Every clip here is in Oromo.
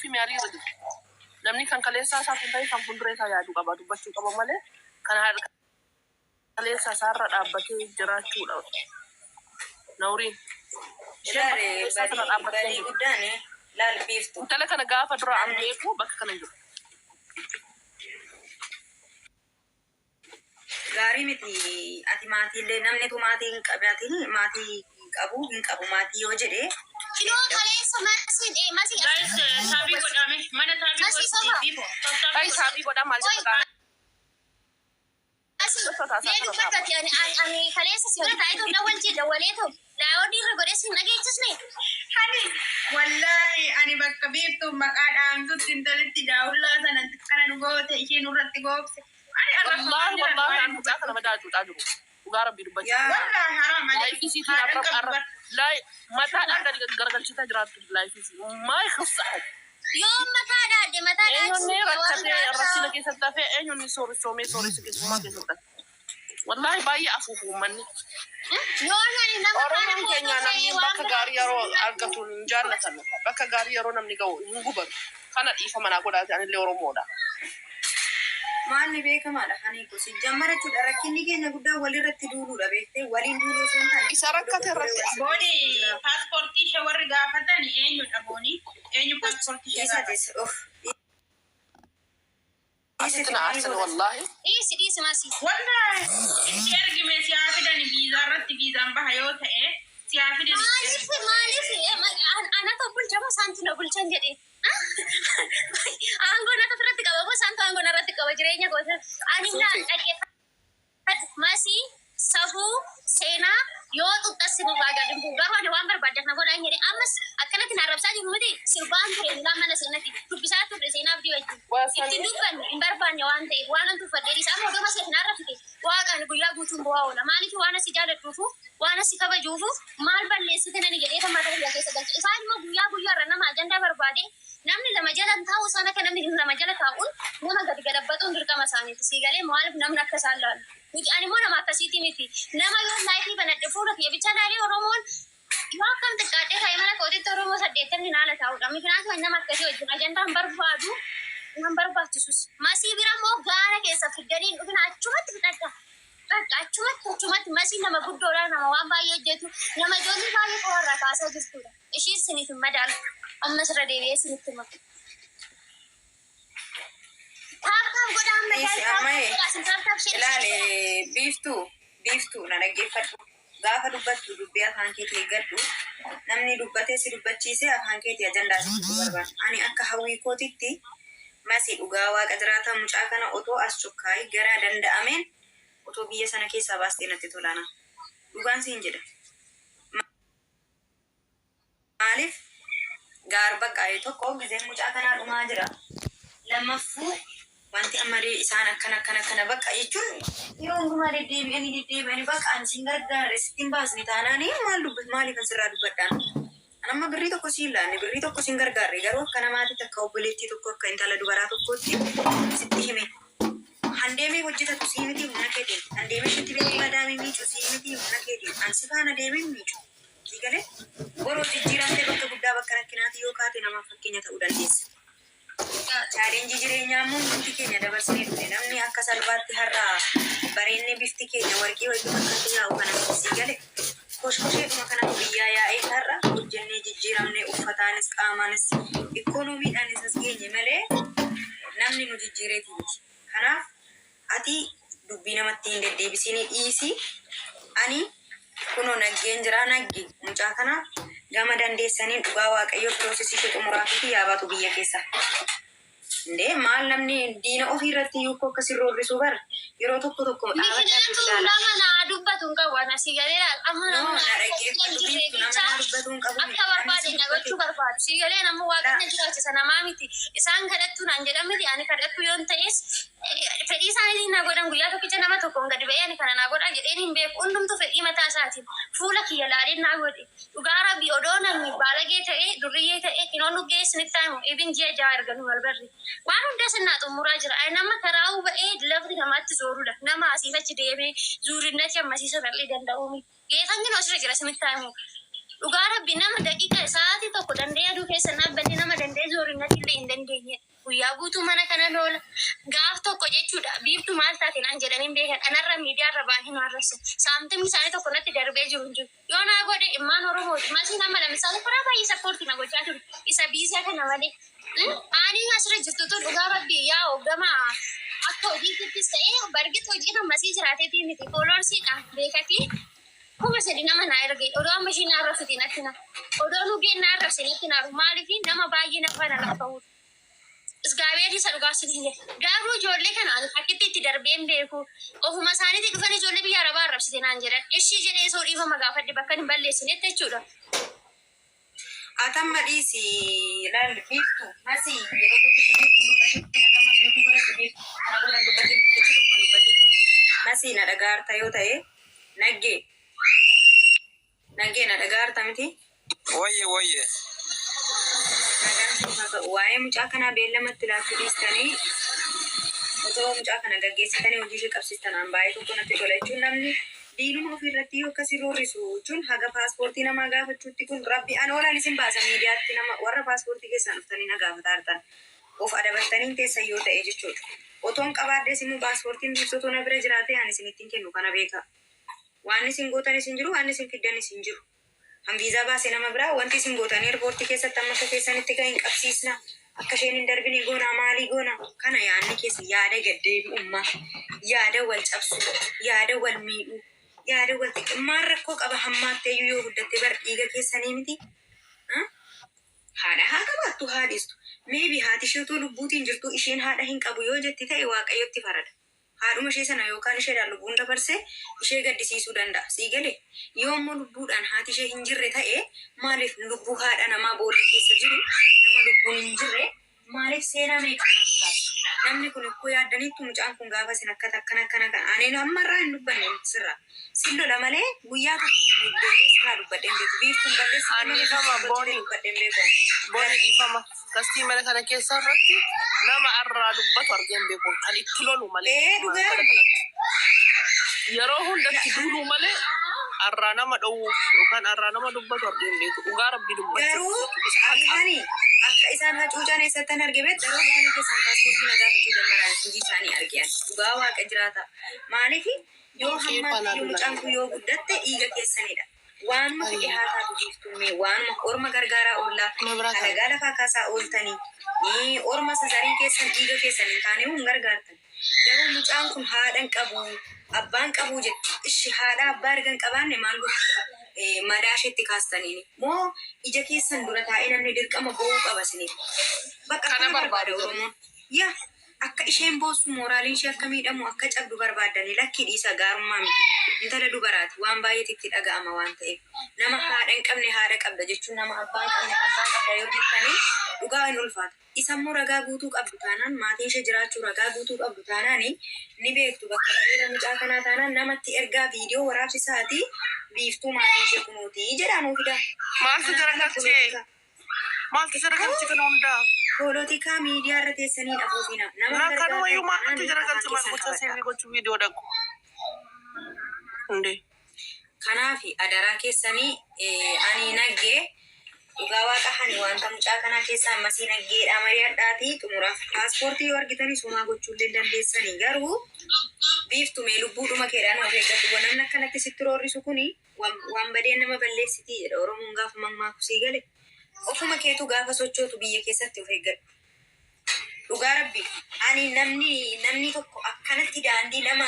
Laayifii maalii irra jiru? Namni kan kaleessaa isaa kun ta'e kan fuuldura isaa yaaduu qaba, dubbachuu qaba malee kan kaleessa isaarra dhaabbatee jiraachuudha. Nawriin. Isheen bakka Ilaali kaleessaa sana badii dhaabbattee badii hin jirtu. guddaan laal Biiftu. Intala kana gaafa dura an beeku bakka kana hin jiru. Gaarii miti, ati maatiillee namnitu maatii hin qabaatin, maatii hin qabu, hin qabu maatii yoo jedhe. Kinoo kaleessa masiin masii Guys, tap godhame. Mana tap Masii godhati soba. biifo. Tap Kai godha. Tap godhaa maal Oi jetta? Masii mee dubbadhu ati. Ani kaleessa si bira taa'ee dawwalchee dawwalee ta'u laawwadii irra godhee si hin dhageechisne. Hani wallaahi ani bakka Biiftuun maqaa dhaamtutti intalitti daawullaa sana kana nu goote, ishee nurratti goobse. Ani arrabsamaan Wallaahi jiran wallaahi waa'ee an mucaa kana dubbachuu. madaa cuucaa jiru. Dhugaa Rabbii dubbachuu. Yaa Wallaahi haraam Laayifii aleekum siitiin haadhan arra qabdu arra bar. laay mataadhaan gadi garagalchitaa jiraattu laayifii sii. Maal khassaa'e? Yoo mataa dhaadde mataa Eenyuun dhaachisuuf waan rakkatee biraa rakkina keessatti hafee, eenyuun sooressomee sooressa keessummaa keessatti hafe? Wallaahi baay'ee afuufu uummanni. Yoo ani nama faana Oromoon keenya footoo ta'ee namni waan bakka biraa gaarii yeroo argatu hin jaallatan. Bakka gaarii yeroo namni ga'u hin gubatu. Kana dhiifa manaa godhaate, anillee Oromoodha. Maalli beekamaadha hani gosi jammara jechuudha. Rakkinni keenya guddaan walirratti duuluudha, beektee, waliin duuluu osoo hin taane Isa rakkate irratti Booni, paaspoortii ishee warri gaafatan eenyudha, Booni? Eenyu paaspoortii ishee gaafate? Dhiisatis of Asitti dhiisiti na maal aarsani godhas. wallaahi. Dhiisi, dhiisi masii. Wallaahi itti ergime, si haa fidani, viizaa irratti viizaan baha yoo ta'e si haa fidan, itti Maaliif ergi. Maaliif anatu bulcha moo isaantu na bulchan jedhe? Aangoo natu ofirratti qaba moo isaantu aangoo narratti qaba jireenya koota? Ani naa Suufi. dhaggeeffadhu, masii safuu seenaa yoo xuxxassi nurraa gadi hin bu'u. Garuu ani waan barbaaddan na godhaa hin jedhe. Ammas akkanatti na arrabsaa jiru miti, sirbaan ture ilaa mana seenatti dubbisaa turre seenaaf wajjin. Itti Waasanii dubbanne hin barbaanne waan ta'eef waan an tuffadhee dhiisa. Amma odoo masii na arrabsite waaqaan guyyaa guutuun bu'aa oola. Maaliif? Waan asi jaaladhuufu, waan asi kabajuufu, maal balleessite nani jedhee kan mataa biyya keessa galche. Isaan immoo guyyaa guyyaarra nama ajandaa barbaade, namni lama jala hin taa'u. Isaan akka namni lama jala taa'uun nama gadi gadabbatuun dirqama isaaniiti. Sii galee? Maaliif namni akka isaan laalu miti? Ani immoo nama akkasiiti miti. Nama yoo laayifii banadhe fuula kiyya bicha laalee, Oromoon yoo akkam xiqqaadhee ta'e mana kootitti Oromoo 80 naala taa'udha. Mikinaatuma nama akkasii wajjin ajandaan barbaadu nan barbaachisus. Masii bira immoo gaara keessa fiddanii hin dhufina, achumatti fixadha. Bakka achumatti achumatti. Masii nama guddoodha, nama waan baay'ee hojjetu, nama ijoollee baay'ee qofarraa kaasaa jirtudha. Ishiin siniif hin madaalu. Ammas irra deebi'ee sinitti hima. Tap tap godhaa amma. Dhiisi tap amma tap godhaa isin, tap tap, share share ilaale godhaa. Biiftuu, Biiftuu, na dhaggeeffadhu. Gaafa dubbattu dubbii afaan keetii eeggadhu. Namni dubbatee si dubbachiisee afaan keetii ajandaa si fiduu barbaada. Ani akka hawwii kootitti, Masi, dhugaa Waaqa jiraataa, mucaa kana otoo as cukkaayii gara danda'ameen otoo biyya sana keessaa baastee natti tolaana. Dhugaan siin jedha. Maaliif gaar bakka tokko gizeen mucaa kanaa dhumaa jira. Lammaffuu wanti ammallee isaan akkana akkana akkana bakka jechuun yeroo hundumaa deddeebi'anii deddeebi'anii bakka ani sin gargaarre sitti hin baasne taanaanii maal dubbat, maaliif an sirraa dubbadhaan? An amma birrii tokko siin laanne, birrii tokko sin gargaarre, garuu akka namaatitti, akka obboleettii tokko, akka intala dubaraa tokkootti sitti hime. Handeemee hojjetatu sii miti humna keetiin. Handeemee shitti beekii madaamii miicu sii miti humna keetiin. An si faana deemee miicu. Sii galee? Boroo jijjiiramtee bakka guddaa bakka rakkinaati yoo kaate namaaf fakkeenya ta'uu dandeessa. Challenge jireenyaa immoo hundi keenya dabarsinee dhufne. Namni akka salphaatti har'a bareennee bifti keenya warqii wayii fakkaatti yaa'u kana miti, sii gale? Koshkosheedhuma kanatu biyyaa yaa'ee har'a hojjennee jijjiiramnee uffataanis qaamaanis ikoonomiidhaanis as geenye malee namni nu jijjiireeti miti. Kanaaf ati dubbii namatti hin deddeebisinii dhiisi. Ani kunoo naggeen jira, naggi mucaa kana gama dandeessaniin dhugaa Waaqayyoo process ishee xumuraafiiti yaa baatu biyya keessa. Indee maal, namni diina ofii irratti iyyuu akkoo akkas hin roorrisuu bara yeroo tokko tokko dhaabadhaatiif Mikinaatu ilaala. nama naa dubbatu hin qabu. Ana si galee laal. Amma No, namni na akka hin dhaggeeffadhu jirre Biiftu, nama jecha naa dubbatu hin qabu akka miti. Namni barbaade si na dubbate gochuu barbaadu. Si galee nama laa Waaqni na jiraachisa namaa miti. Isaan kadhattuu naan jedhan miti. Ani kadhattuu yoon ta'es fedhii isaaniitiin na godhan. Guyyaa tokkicha nama tokkoon gadi ba'ee ani kana naa godhaa jedheen hin beeku. Hundumtuu fedhii mataa isaatiin fuula kiyya laaleen naa godhe. Dhugaa Rabbii, odoo namni baalagee ta'ee, durriyyee ta'ee kinoo nu geessinitti himu ibin ji'a 6 erga nu wal barre. Waan hunda sinnaa xumuraa jira. Ani nama karaa ba'ee lafti namaatti zoorudha. Nama asiif achi deemee zuurinnati ammasiisa bal'ee danda'uu miti. Geetan kinoo asirra jira, isinitti himu. Dhugaa Rabbi, nama daqiiqa sa'aatii tokko danda'ee aduu keessa hin dhaabbanne, nama danda'ee zoorinnatti illee hin dandeenye. Guyyaa guutuu mana kana loola. Gaaf tokko jechuudha. "Biiftuu, maal taate?" naan jedhanii hin beekan. Anarra miidiyaarra ba'an hin arrabsan. Saamtimni isaanii tokko natti darbee jiru hin jiru. Yoo naa godhe ilmaan Oromooti. Masiin amma lamisaale karaa baay'ee support na gochaa ture. Isa biisaa kana malee. Ani asirra jirtu tun, dhugaa Rabbi, yaa hoggama akka hojiittis ta'ee bargit hojii kan masii jiraateetii miti. Followersiidha beekatii 3000 nama naa erge. Odoo amma ishii naa arrabsiti natti na. Odoo nugeen naa arrabse natti naaru. Maaliif nama baay'ee na faana lafa. Isgaabeerri isa dhugaa sin hin jedhe. Garuu ijoollee kana ani akkitti itti darbee hin beeku. Ofuma isaaniitii dhufan, "Ijoollee biyya Arabaa arrabsite" naan jedhan. Ishii jedhee soo dhiifama gaafadhe bakka hin balleessinetti jechuudha. Atamma dhiisi, laal Biiftu, Masii yeroo tokko sirriitti hin dubbatin. Atamma mute godhadhu Biiftu, kana booda hin dubbatin, jecha tokko hin dubbatin. Masii, na dhagaarta yoo ta'e, naggee naggee, na dhagaarta miti? Wayye wayye. Nagaan siif haa ta'u. Waa'ee mucaa kanaa beellamatti laachuu dhiistanii otoo mucaa kana gaggeessitanii hojii ishee qabsiistan aan baay'ee tokko natti tola. Jechuun namni diinuma ofii irratti yoo akkasii roorrisu, jechuun haga paaspoortii namaa gaafachuutti kun, rabbi an oolaan isin baasa. Miidiyaatti nama warra paaspoortii keessaan dhuftanii na gaafataa jirtan of adabattanii teessan yoo ta'e jechuudha. Otoon qabaadhees immoo, paaspoortiin biiftuu na bira jiraatee ani isinittiin kennu kana beeka. Waan isin gootanis hin jiru, waan isin fiddanis hin jiru. Han viizaa baase nama biraa wanti isin gootan airportii keessatti amma akka keessanitti kan hin qabsiisna. Akka isheen hin darbine goona, maalii goona. Kana yaadni keessa yaada gaddeebi'ummaa, yaada wal cabsuu, yaada wal miidhuu, yaada wal xiqqimmaan rakkoo qaba. Hammaatteeyyuu yoo guddatte bar dhiiga keessanii miti. Haadha haa qabaattu, haa dhiistu. Maybe haati ishee otoo lubbuutiin jirtu isheen haadha hin qabu yoo jetti ta'e, Waaqayyotti farada. Haadhuma ishee sana yookaan isheedhaan lubbuun dabarsee ishee gaddisiisuu danda'a. Sii galee? Yoo immoo lubbuudhaan haati ishee hin jirre ta'e, maaliif lubbuu haadha namaa boolla keessa jiru, nama lubbuun hin jirre, maaliif seenaa meeqa namatti kaasu? Namni kun ikkoo yaaddaniittu, mucaan kun gaafa isin akkata akkana akkana kan ani ammarraa hin dubbanne sirraa. Sin lola malee guyyaa tokko deebi'ee sirraa dubbadhee hin beeku. Biiftuun balleessite Ani malee dhiifama biiftuun Booni. dubbadhee hin beeku. Booni, dhiifama. Gastii mana kana keessa irratti nama arraa dubbatu argee hin beeku. Kan itti lolu malee. Ee, dhugaa. Mana kanatti. Yeroo hundatti duuluu malee arraa nama dhowwu yookaan arraa nama dubbatu argee hin beeku. Dhugaa Rabbi dubbachuu. Garuu ani akka isaan hacuucan eessattan arge beekta? Yeroo dhufanii keessaan paaspoortii na gaafachuu jalmaran hojii isaanii arge ani. Dhugaa Waaqa jiraata. Maaliif yoo hammaatti iyyuu mucaan kun yoo guddatte dhiiga keessanidha. Waanuma fedhe haa taatu Biiftummee, waanuma orma gargaaraa oollaa halagaa lafaa kaasaa ooltanii orma sasarii keessan dhiiga keessan hin taane hin gargaartan. Garuu mucaan kun haadha hin qabu, abbaan qabu jetti. Ishi, haadha abbaa erga hin qabaanne maal gochuudha? Madaa isheetti kaastaniini. Moo ija keessan dura taa'ee namni dirqama boo'uu qaba isiniif? Bakka Kana akkana barbaada barbaadu. Oromoon. Yaa akka isheen boossu, mooraaliin ishee akka miidhamu, akka cabdu barbaaddanii, lakkii dhiisa, gaarummaa miti. Intala dubaraati, waan baay'eetu itti dhaga'ama waan ta'eef. Nama haadha hin qabne haadha qabda jechuun, nama abbaa hin qabne abbaa qabda yoo jettanii, dhugaa hin ulfaata. Isa immoo ragaa guutuu qabdu taanaan, maatiin ishee jiraachuu ragaa guutuu qabdu taanaan, ni beektu bakka dhaloota mucaa kanaa taanaan, namatti ergaa viidiyoo waraabsisaatii "Biiftuu, maatiin ishee kunuutii" jedhaa nuu fidaa. Maaltu Kanaan jara ala galchee? polotikaa. Maaltu jara galche kana hundaa? Polotikaa miidiyaa irra teessanii dhafuufina. Nama Naa kanumayyuu gargaartan maaltu taanaan jara afaan galche? Maal keessan gochaa qabadhaa. seebii gochuu viidiyoo dhaqu? Hundee. Kanaaf adaraa keessanii, ani naggee, dhugaa Waaqa, hani wanta mucaa kanaa keessaa masii naggeedha mari'adhaatii xumuraaf. Paaspoortii yoo argitanii somaa gochuullee hin dandeessanii, garuu Biiftumee, lubbuudhuma keedhaan of eeggadhu. Namni akkanatti sitti roorrisu kuni waan badeen nama balleessitii jedha Oromoon gaafa mammaaku. Sii gale? Ofuma keetu gaafa sochootu biyya keessatti of eeggadhu. Dhugaa Rabbi, ani namni tokko akkanatti daandii nama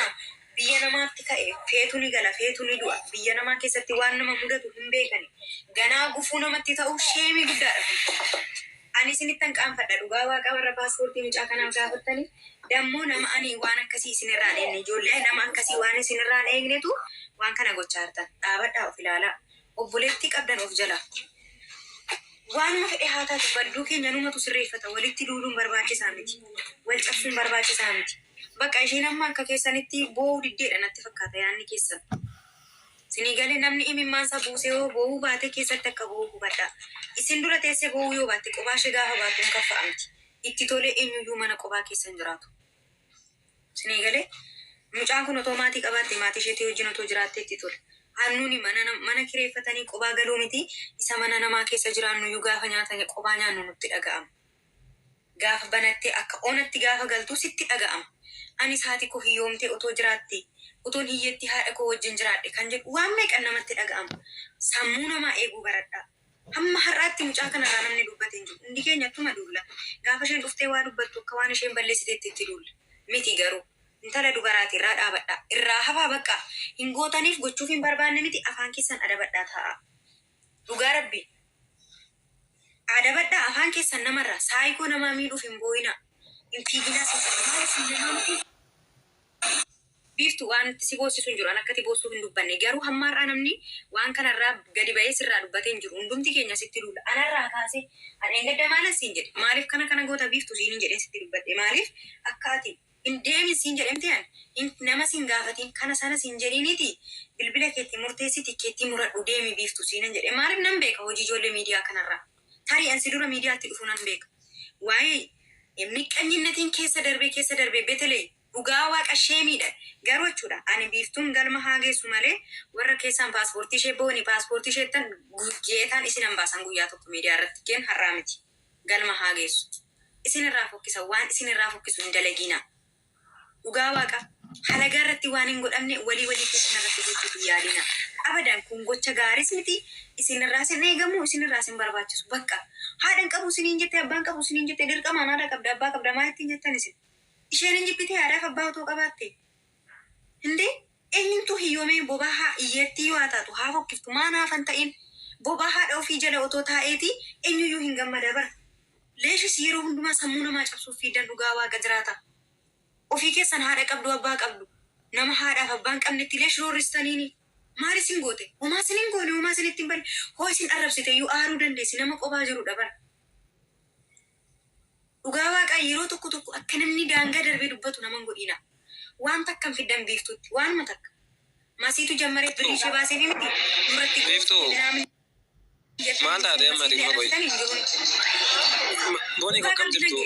biyya namaatti ka'e, feetu ni gala, feetu ni du'a. Biyya namaa keessatti waan nama mudatu hin beekani. Ganaa gufuu namatti ta'u, shame guddaadha kun. Ani isinittan qaanfadha, dhugaa Waaqa, warra paaspoortii mucaa kanaaf gaafattanii. Dammoo nama ani waan akkasii isinirraa hin eegne, ijoollee nama akkasii waan isinirraa hin eegnetu waan kana gochaa jirtan. Dhaabadhaa, of ilaalaa. Obboleettii qabdan of jalaa. Waanuma fedhe haa taatu, badduu keenya numatu sirreeffata. Walitti duuluun barbaachisaa miti. Wal cabsuun barbaachisaa miti. Bakka isheen amma akka keessanitti boo'uu diddeedha natti fakkaata yaadni keessan. Sinii galee? Namni imimmaansaa buusee yoo boo'uu baate, keessatti akka boo'u hubadhaa. Isin dura teessee boo'uu yoo baatte, qophaa ishee gaafa baattu hin kaffa'amti. Itti tolee eenyuyyuu mana qophaa keessa hin jiraatu. Sinii galee? Mucaan kun otoo maatii qabaatte, maatii isheetii wajjin otoo jiraatte itti tola. Hannuuni mana kireeffatanii qophaa galuu miti, isa mana namaa keessa jiraannu iyyuu gaafa nyaata qophaa nyaannu nutti dhaga'ama. Gaafa banattee akka onatti gaafa galtu sitti dhaga'ama. Anis haati koo hiyyoomtee otoo jiraatte, otoon hiyyeetti haadha koo wajjin jiraadhe kan jedhu waan meeqan namatti dhaga'ama. Sammuu namaa eeguu baradhaa. Hamma har'aatti mucaa kanarraa namni dubbate hin jiru. Hundi keenya attuma duulla. Gaafa isheen dhuftee waa dubbattu akka waan isheen balleessiteetti itti duulla. Miti garuu. Intala dubaraati, irraa dhaabadhaa. Irraa hafaa bakka. Hin gootaniif, gochuuf hin barbaanne miti, afaan keessan adabadhaa taa'aa. Dhugaa rabbi. Adabadhaa afaan keessan namarraa. Saayikoo namaa miidhuuf hin boo'inaa. Hin fiiginaa. Maal isin namaa miti? Biiftu, waan itti si boossisu hin jiru. An akkati boossuuf hin dubbanne. Garuu hamma har'aa namni waan kanarraa gadi ba'ee sirraa dubbatee hin jiru. Hundumti keenya sitti duula. Anarraa kaasee an eengadda maalan siin jedhe? Maaliif kana kana goota Biiftu siin hin jedheen sitti dubbadhe? Maaliif akka ati hin deemin siin jedhamte an nama siin gaafatiin kana sana siin jedhiiniti, bilbila keetti murteessi, tikkeettii muradhu, deemi Biiftu siin jedhe. Maaliif? Nan beeka hojii ijoollee miidiyaa kanarraa. Tarii an si dura miidiyaatti dhufu nan beeka. Waa'ee miqqanyinnatiin keessa darbee keessa darbee betelee dhugaa waaqa sheemiidha. Garuu jechuudha, ani Biiftuun galma haa geessu malee, warra keessaan paaspoortii ishee booni paaspoortii isheettan geetaan isin hambaasan guyyaa tokko miidiyaa irratti geen har'aa miti. Galma haa geessu. Isin irraa fokkisa, waan isin irraa fokkisu hin dalagiina. Dhugaa waaqa halagaa irratti waan hin godhamne walii walii keessan irratti gochuuf hin yaadina. Abadan kun gocha gaaris miti, isin irraa sin eegamu, isin irraa sin barbaachisu. Bakka haadhan qabu isiniin jette, abbaan qabu isiniin jette, dirqamaan haadha qabda, abbaa qabda maal ittiin jettan isin? Isheen hin jibbitee haadhaaf abbaa otoo qabaatte. Hindee eenyumtuu hiyyoomee bobaa haa hiyyeettii yoo haa taatu haa fokkiftu, maa naafan ta'in, bobaa haadha ofii jala otoo taa'eeti eenyuyyuu hin gammada bara. Leeshis yeroo hundumaa sammuu namaa cabsuuf fiidan, dhugaa waaqa jiraata. Ofii keessan haadha qabdu, abbaa qabdu. Nama haadhaaf abbaa hin qabnetti leesh roorristaniini. Maal isin goote? Homaa isin hin goone, homaa isin ittiin bane. Hoo isin arrabsite iyyuu aaruu dandeessi, nama qophaa jirudha bara. Dhugaa waaqaa yeroo tokko tokko akka namni daangaa darbee dubbatu nama hin godhina. Waan takka hin fiddan Biiftuutti. Waanuma takka. Masiitu jammaree birrii ishee baaseefi miti. Nurratti Biiftuu. Maal taate amma dhimma qoyi? Booni koo, akkam jirtu?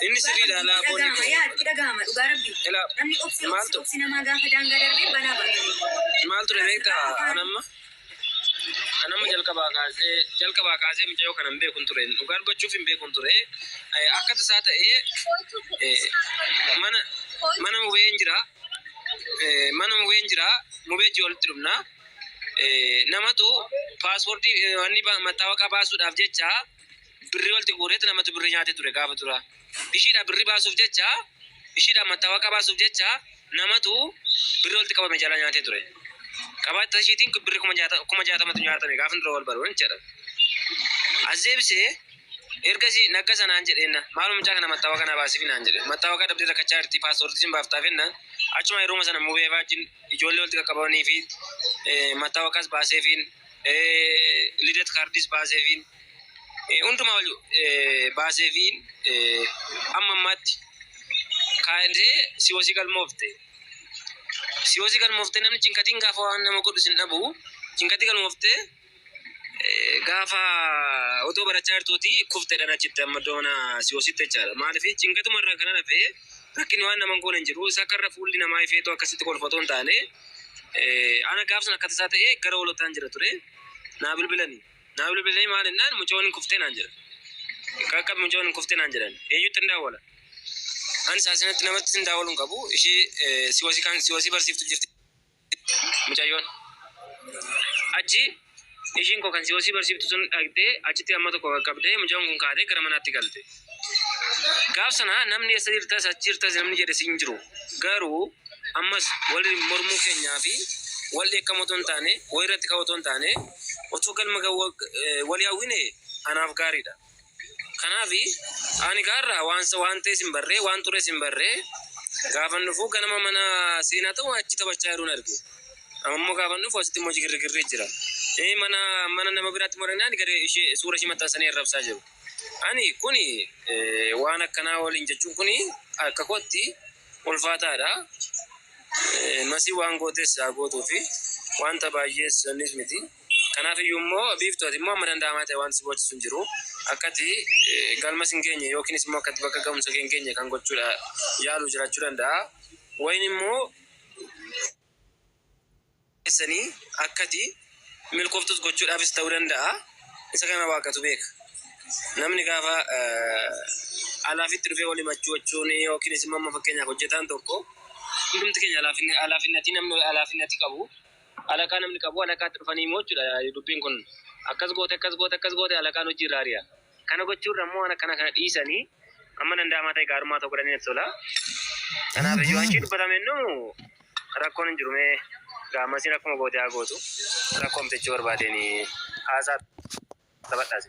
Inni sirriidha alaa, booni Dhagahama, koo. Yaa itti dhagahama, dhugaa rabbi. Ilaa Namni obsi obsi maaltu obsi namaa gaafa daangaa darbee balaa baata. Maal ture beektaa? Anamma jalqabaa kaasee mucayyoo kana hin beekun ture. Dhugaa dubbachuuf hin beekun ture. Akka tasaa ta'ee mana mubeen jira. Mana mubeen jira. Mubee ji walitti dhufna. Namatu paaspoortii wanni mattaawaqaa baasuudhaaf jecha birrii walitti guureetu namatu birrii nyaatee ture gaafa dura. Ishiidha birrii baasuuf jecha, ishiidha mattaawaqaa baasuuf jecha namatu birrii walitti qabame jala nyaatee ture. Qabaata ishiitiin birrii 60,000tu nyaatame gaafa dura wal baruun jechaadha. As deebisee ergasii nagga sanaan jedheenna, maaluma mucaa kana mattaawaqaa na baasiif naan jedhe. Mattaawaqaa dhabdee rakkachaa jirti, paaspoortii sin baaftaaf jennaan achuma yeroo sana mubee wajjin ijoollee walitti qaqqabanii fi mattaawaqaas baaseefiin, lidet kaardis baaseefiin, hundumaa wal baaseefiin, amma ammaatti kaa'ee si'oosii galmoofte. Si'oosii galmooftee namni cinqatiin gaafa waan nama godhu sin dhabu, cinqatii galmooftee gaafa otoo barachaa jirtuuti kufteedhaan achitti amma iddoo mana si'oositti jechaadha. Maaliif cinqatuma irraa kana hafee rakkinni waan nama hin goone hin jiru. Isa akka irra fuulli namaa ifeetu akkasitti kolfatoo hin taane, ana gaaf sana akka tasaa ta'ee gara hoolotaan jira ture. Naa bilbilanii. Naa bilbilanii maal jennaan, mucoon hin kuftee naan jedhan. Qaqqabi, mucoon hin kuftee naan jedhan. Eenyutti hin daawwala? Ani saasinatti namatti hin daawwalu hin qabu. Ishee si'oosii kan si'oosii barsiiftu jirti. Mucayyoon. Achi ishiin koo kan si'oosii barsiiftu sun dhaqxee achitti amma tokko qaqqabdee mucaan kun kaatee gara manaatti galte. Gaaf sana namni eessa jirtas, achi jirtas namni jedhe siin jiru. Garuu ammas wal mormuu keenyaa fi wal dheekkamu otoo hin taane, wal irratti ka'u otoo hin taane, otoo galma walii hawwine anaaf gaariidha. Kanaaf ani gaarraa waan ta'es hin barree, waan tures hin barree, gaafan dhufu ganama mana seenaa ta'u achi taphachaa jiruun arge. Amma immoo gaafan dhufu asitti immoo girgirri jira. Mana nama biraatti moranaan gadi ishee suura ishee maxxansanii arrabsaa jiru. Ani kuni waan akkanaa waliin jechuun kuni akka kootti ulfaataadha. Masii waan gootes haa gootuu fi wanta baay'ees sannis miti. Kanaaf iyyuu immoo Biiftuu, ati immoo amma danda'amaa ta'e wanti si boochisu hin jiru. Akkati galma sin geenye yookiinis immoo akkati bakka ga'umsa kee hin geenye kan gochuudha yaalu jiraachuu danda'a. Wayin immoo Keessanii akkati milkooftus gochuudhaafis ta'uu danda'a. Isa kana waaqatu beeka. Namni gaafa alaafitti dhufee wal himachuu jechuun yookiinis immoo amma fakkeenyaaf hojjetaan tokko hundumti keenya alaafinnatii namni alaafinnatii qabu alaqaa namni qabu alaqaatti dhufanii immoo jechuudha dubbiin kun akkas goote akkas goote akkas goote alaqaan hojii irraa ari'a. Kana gochuurra immoo waan akkana kana dhiisanii amma danda'amaa ta'e gaarummaa ta'uu godhanii natti tola. Kanaaf iyyuu achii dubbatame innu rakkoon hin jiru mee gaammasiin akkuma goote haa gootu rakkoo miti jechuu barbaadeen haasaa taphadhaas.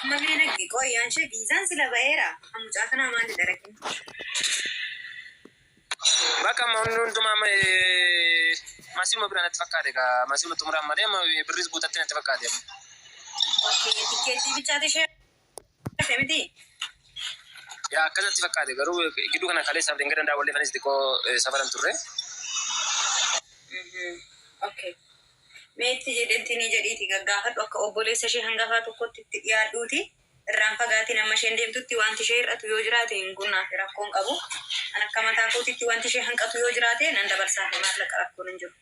Amma mee naggi qoy yaanshee viizaan sila ba'eera kan mucaa kanaa maalidha rakkin. Bakka amma hundi hundumaa amma masiuma bira natti fakkaate kaa masiuma xumuraan malee amma birris guutatte natti fakkaate amma. Okay tikkeettii bichaatu ishee hafe miti. Yaa akkas natti fakkaate garuu gidduu kana kaleessaaf dheengadda daawwallee xiqqoo safaran turre. Okay. Mee itti jedhetti ni jedhiiti gaggaafadhu akka obboleessa ishee hangafaa tokkotti itti dhiyaadhuuti. Irraan fagaatiin amma isheen deemtutti wanti ishee hir'atu yoo jiraate hin gunnaaf rakkoon qabu. An akka mataa kootitti wanti ishee hanqatu yoo jiraate nan dabarsaaf maallaqa rakkoon hin jiru.